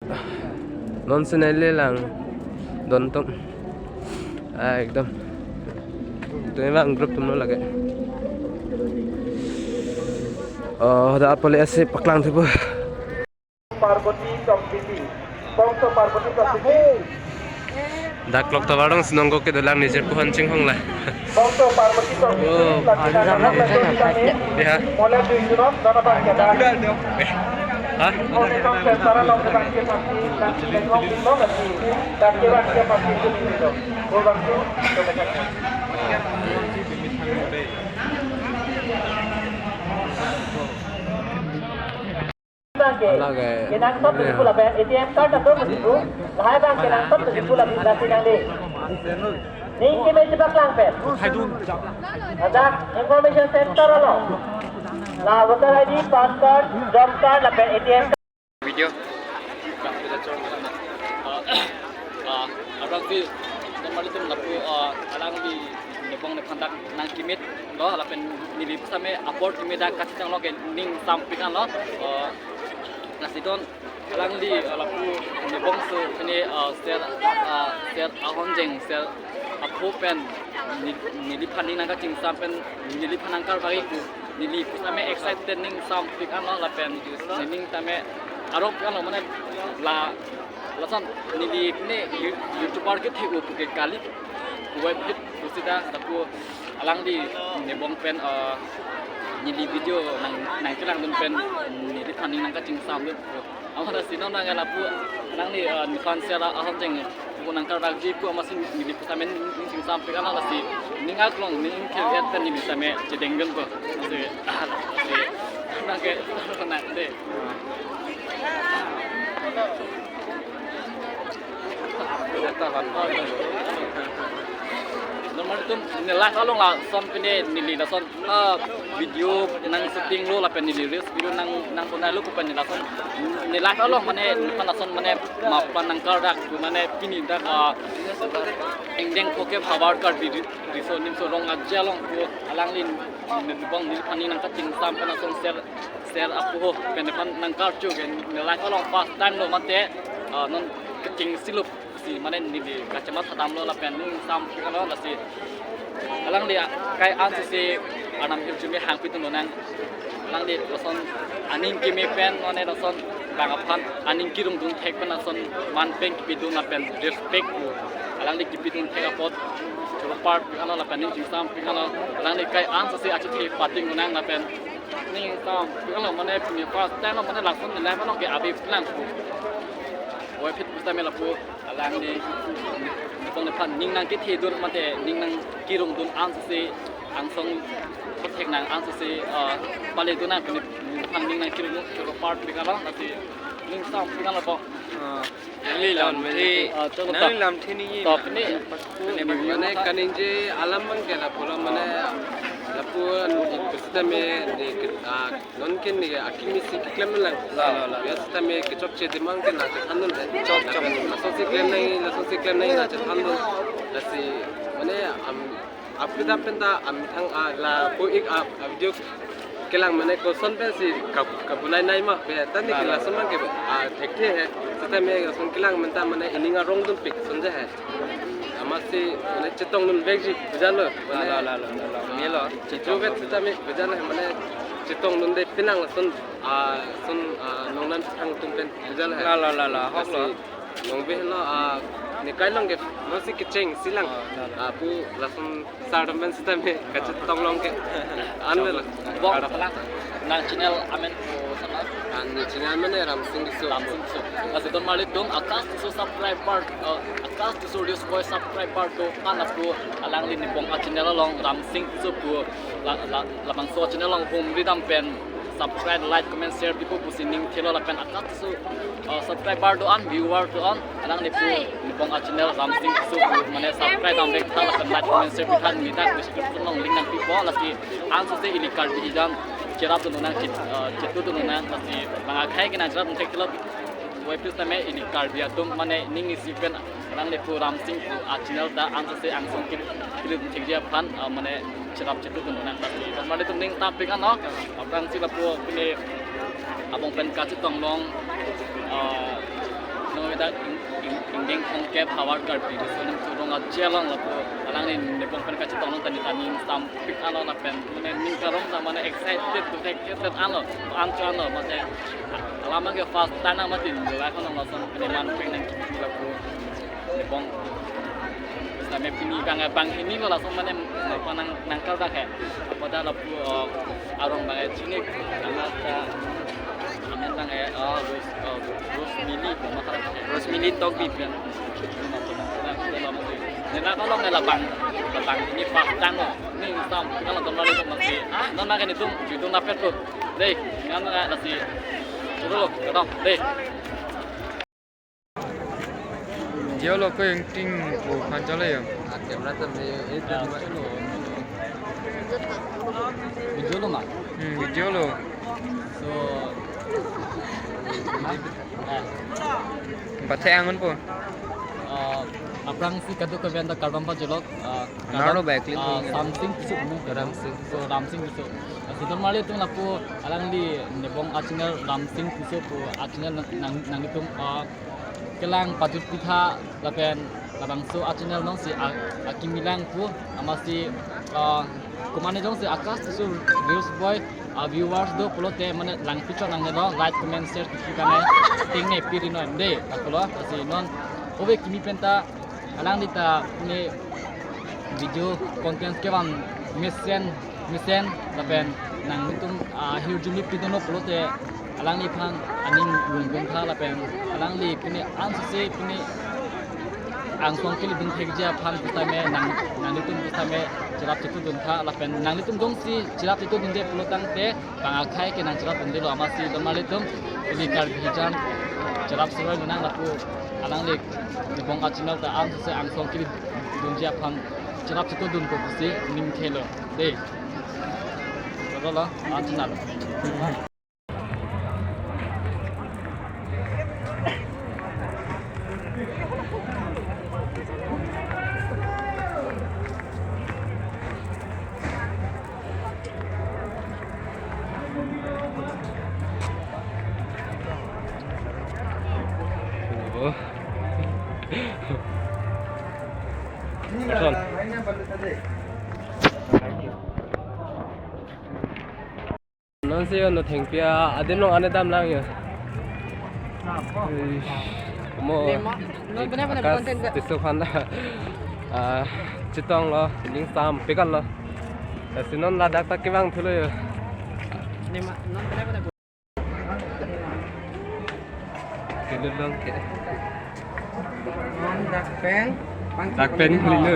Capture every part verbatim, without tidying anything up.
Non si neli lang don atum. Ah, ekdom. Tumi bang group atum lo lake. Oh, dak pale asi paklang thupo. Parvati Tokbipi. Bongso Parvati Tokbipi. Dak lok tovar dong si nongo kedo lang nijir puhan chinghong la. Bongso Parvati Tokbipi. Oh, lagi ada dalam apa, itu apa? Di kami. Ya. Mulai di Yunus, dona bang kita. Hah? Bongso Tokbipi, Sara Long Bangke Pasti, dan Tengok Bimbo Bangke, dan Kira Kira Pasti itu di situ. Bangso, itu mereka. Bangke, Alage. Kenang top Iya. Pula pen A T M card atau begitu. Lahai bang kenang top begitu lah bila sidang di. Ning keme cepat lang pen. Ada information center lo. La voter I D, PAN card, job card lapen A T M. Video. Ah, ah, abang si, teman itu lapu, ah, alangli Nepong nephan dak nangkimit lo, lapen neli pusitame apor kimi dak kachetong lo ke ning sampik an lo. Eh, lasi don alangli, eh, lapu Nepong si pine, eh, ser, eh, ser ahonjeng, ser aphu pen ne-, neliphan ning nangkachingsam pen neliphan nangkarvai ku, neli pusitame excited ning sampik an lo, lapen nening tame arok an lo mane la lason neli pine You-, YouTuber kethe u puke kali web hit pusita lapu alangli Nepong pen, eh, neli video nang, nangkelangdun pen neliphan ning nangkachingsam dun. Amat si non nang lapu alangli, eh, nephan ser ahonjeng pu nangkarvakji pu amatsi neli pusitame ning chingsampik an lasi ning aklong ning khel et pen neli pusitame chedengdun po. Si, ah, si, nang ke, nang de. Normal atum ne live along lason pine neli lason, ah, video nang shooting lo lapen neli reels video nang, nang bonai lo pu pen ne lason ne live along mane nephan lason mane mapan nangkardak mane pini dak, ah, engdeng phoke havar Karbi ri-, riso nimso rong aje along pu alangli Nepong neliphan ning nangkachingsam pen lason ser, ser aphu pen nephan nangkarchu ke ne live along first time lo mate, ah, non kechingsi lo si mane neli kachematha dam lo lapen ning sampik an lo lasi alangli akai an si si Arnam hirjume hangpidun lonang. Alangli lason aning keme pen mane lason bang aphan aning kerongdun thek pen lason man pen kipidun lapen respect alangli kipidun thek apot choro parpik an lo lapen ning chingsampik an lo. Alangli akai an si si achethe pading lonang lapen ning sampik an lo mane pini first time lo mane lason ne live along ke ave plan ko. Wai phit pusitame lapu alangli Nepong nephan ning nangkethedun mate ning nangkerongdun an si si angsong kothek nang an si si, eh, paledun nang pini nephan ning nangkerongdun choro parpik an lo lasi ning sampik an lo po. Ah, neli lamthe, ah, choro neli top. Lamthe ni top ni. Pine mane kaningje alam abang ke lapu lo mane lapu pusitame ne ke, ah, non ke ne akimi si keklem lang. La, la, la. Ya sitame kechokche demang ke nangchethandun. Chok, chok. Lason si klem nang, lason si klem nang nangchethandun. Lasi mane am, apri da pen ta amethang, ah, lapu ik, ah, ah, video kelang mane koson pen si kap-, kabunai nai ma pe ta ne ke lason abang ke, ah, thekthe he. Sitame lason kelang pen ta mane ining arongdunpik sonje he. Amatsi mane chetongdun vekji bejalo. La, la, la, la, la, la. Mane melo. Chetong vet sitame bejalo mane chetongdunde penang lason, ah, lason, ah, nongnan thang atum pen bejalo. La, la, la, la. Hok lo. Lasi nong be lo, ah, ne kai long ke, non si kecheng si lang. Ah, la, la. Ah, pu lason sar dam pen sitame kachetong long ke. An lo. Bong, ala. Nang channel amen ko sana? An channel mane Ramsing Tisso. Ramsing Tisso. Lasi don marli atum, akas Tisso subscriber, eh, akas Tisso reels ko subscriber do-an lapu alangli Nepong a channel along Ramsing Tisso pu la, la, labangso channel along humri dam pen subscribe, like, comment, share pipo pusi ning thelo lapen akas Tisso, eh, subscriber do-an, viewer do-an, alangli pu Nepong a channel Ramsing Tisso pu mane subscribe dam vek tha lapen like, comment, share pitha, neli dak description along link nangpipo lasi ansose ili Karbi ejang cherapdun lonang chit, eh, chetudun lonang lasi bang akhai ke nangcherapdun thekthelo. Wai pusitame ili Karbi atum mane ning isi pen alangli pu Ramsing pu a channel ta ansose angsong ke kili thekji aphan, eh, mane cherap chetudun lonang lasi. Don marli atum ning sampik an lo. Aphrangsi lapu pine abong pen kachetong long, eh, Dak ing, ing, ingdeng thomkep havar Karbi Riso Nimso Rong Aje along lapu alangli nepong pen kachetong long tani tani sampai ano lapen mane ning karong ta mane excited to excited ano, ancho ano mane alam ke first time mati la kono lason kene man peng nang kipi lapu nepong. Sampai pini bang bang ini lo lason mane apa nang nangkal dak he. Apa dak lapu, oh, arong bang chini karena ta amen bang, oh, Rose, oh, Rose Mili, apa kata? Rose Mili Tokbi. Nena kalau nge labang, labang ini first time lo. Ini Islam, kalau teman itu masih, ah, nona kan itu, itu napet tuh. Deh, ngan nggak nasi. Dulu, ketong, deh. Jolo ko ingting ko khan chale yo. Ah, camera tam eh, eh, tam. Video lo ma? Hmm, video lo. So, ah, Bathe angun po. Ah, aphrangsi kadokave anta kardom pajolok, ah, Narlo kardom, ba clean ah, po. Ramsing Tisso mo. Ramsing. So, Ramsing Tisso. Ah, so, normally tum lapu alangli nepong a-channel Ramsing Tisso pu a-channel nang, nang, nanglitum, ah, kelang pajut pitha lapen labangso a-channel alongsi a, akimi lang pu amatsi, ah, kumane jongsi Akash Tisso Reels Boy, ah, viewers do pulote mane langpi chot nangne lo, like, comment, share kipi kane ting ne piri non de ta pulo. Lasi non ove kimi penta alangli ta ne video content kevan mesen mesen lapen nanglitum, ah, hirjume pidunlo pulote alangliphan aning lungdun tha lapen alangli pini ansose pini angsong kelidun thekji aphan pusitame nang, nanglitum pusitame cherap chetudun tha lapen nanglitum jongsi cherap chetudunde pulotangte bang akhei ke nang cherap dundelo amatsi don malitum ili Karbi hijan cherap seroi menang lapu alangli nepong a-channel ta ansose angsong kelidunji aphan cherap chetudun ko pusi ning khelo. Dei. Cholo lo, a-channel. Oh. Action. Non si yo no thengpi adim along ane damlang yo. Eish, mo Nema, non benar-benar Akash content ka. Tisso aphan, ah, chetonglo, ning sampai kanlo. Lasi non ladak ta kevang thulo yo. Nema, non benar-benar Kelulong ke. Non dak pen, dak pen lino.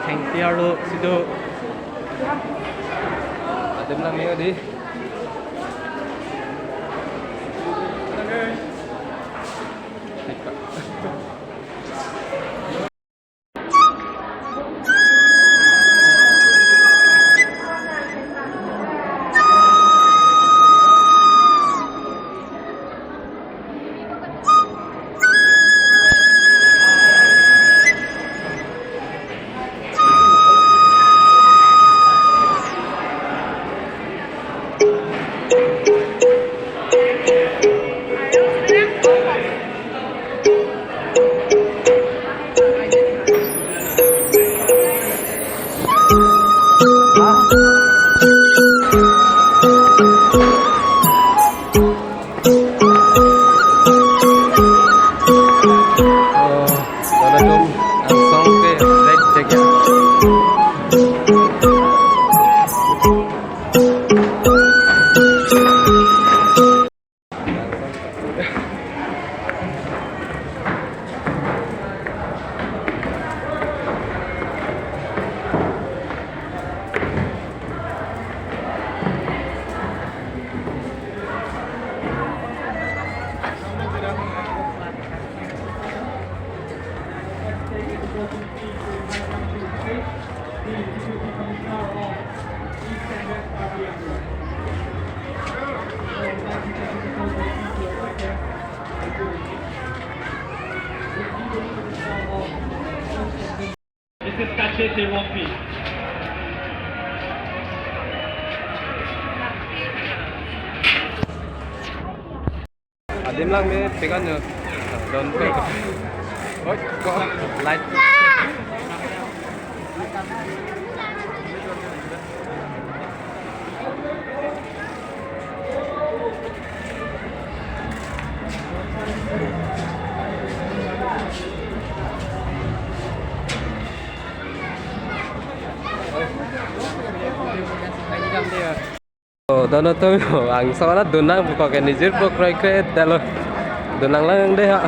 Thengpi arlo si do. Adim lang meo di. Imlang me pekan yo. Don ko. Oi, ko light. Oh, dono to, angsong arat dun nangpo ke, nijirpo kroikre detlo. Dun nanglang de ha.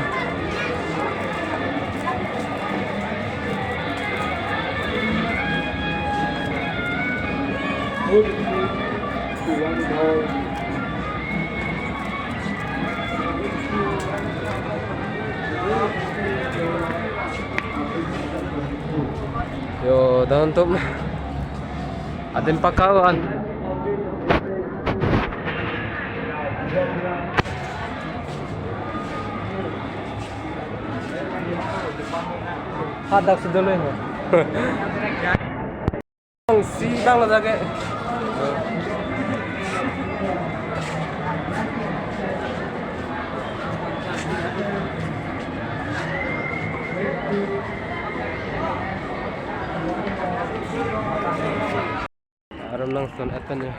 Yo, dono to. Adim pakawan. Hadak sudah lo. Si bang lo lagi. Aram nang son atan ya.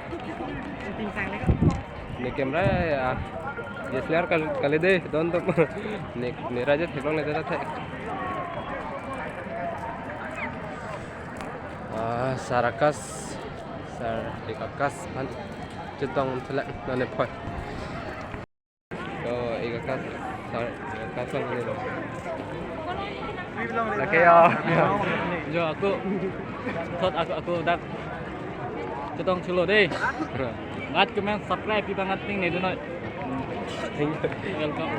Shooting sang le. Ne camera ya. DSLR kal-, kali de, dono to. Ne, ne raja theklong le de thek. Ah, Sarakas, Sar, ekakas, man, chetong thelek, nane poi. Oh, ekakas, Sar, ekakas lang ini lo. Lake ya. Jo, ako, thot ako, ako dak chetong chulo de. Ngat comment subscribe pi bangat ning ne dunoi. Welcome.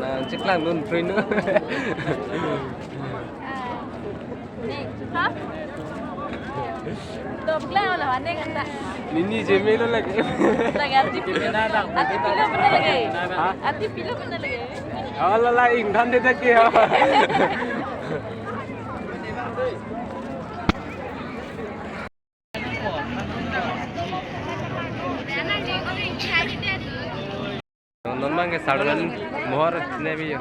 Nang chiklang dun free nu. Ning, ha? Top lang lo, ning anta. Nini je me lo lagi. Lagi ati pilo. Ati pilo pina lagi. Ha? Ati pilo pina lagi. Oh, la la, ingthan de thek ke ha. Non mang ke Sargon Mohor ne bi yo.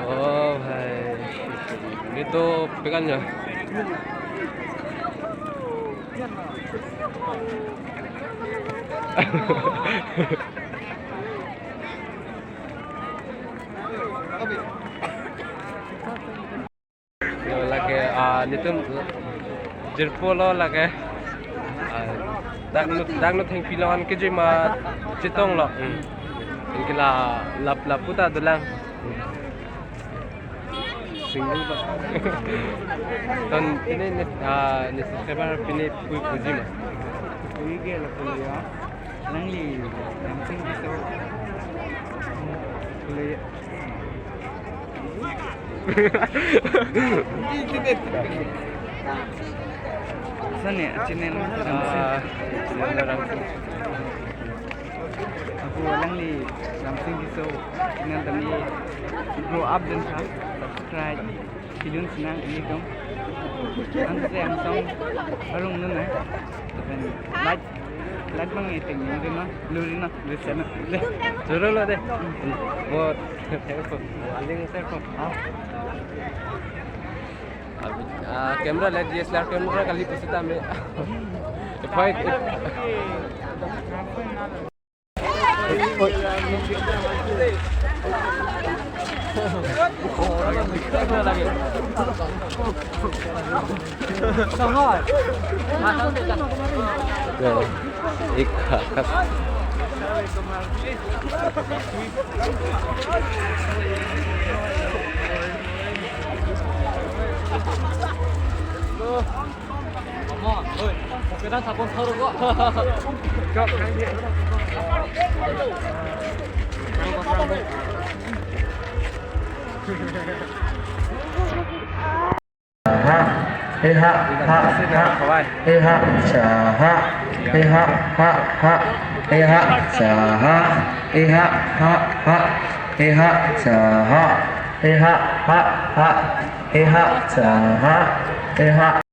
Oh, hai. Ini tuh pekan ya. Yo, lake, ah, netum jirpo lo lake. Ah, dak nu, dak nu thengpi lo an kejui ma chetong lo. Hmm. Anke la lap lap puta dolang. Hmm. Single ba. Ton pine ne, ah, ne subscriber pine pui puji ma. Pui ke la pui ya. Langli, Ramsing Tisso. Pui. Sani, channel Ramsing. Ah, channel Ramsing. Ako alangli Ramsing Tisso channel tame grow up dun tha, subscribe pidun sinang ilitum. Anke angsong arong dun nang. Then like, like bang iting dun no, luri no, listen no. Choro lo de. Bo, aling se ko. Ah, camera le, DSLR camera kali pusita me. Epoi. Ya, ik hakat. Ha, he ha, ha, ha, he ha, cha ha, he ha, ha, ha, he ha, cha ha, he ha, ha, ha, he ha, cha ha, he ha, ha, ha, he ha, cha ha, he ha.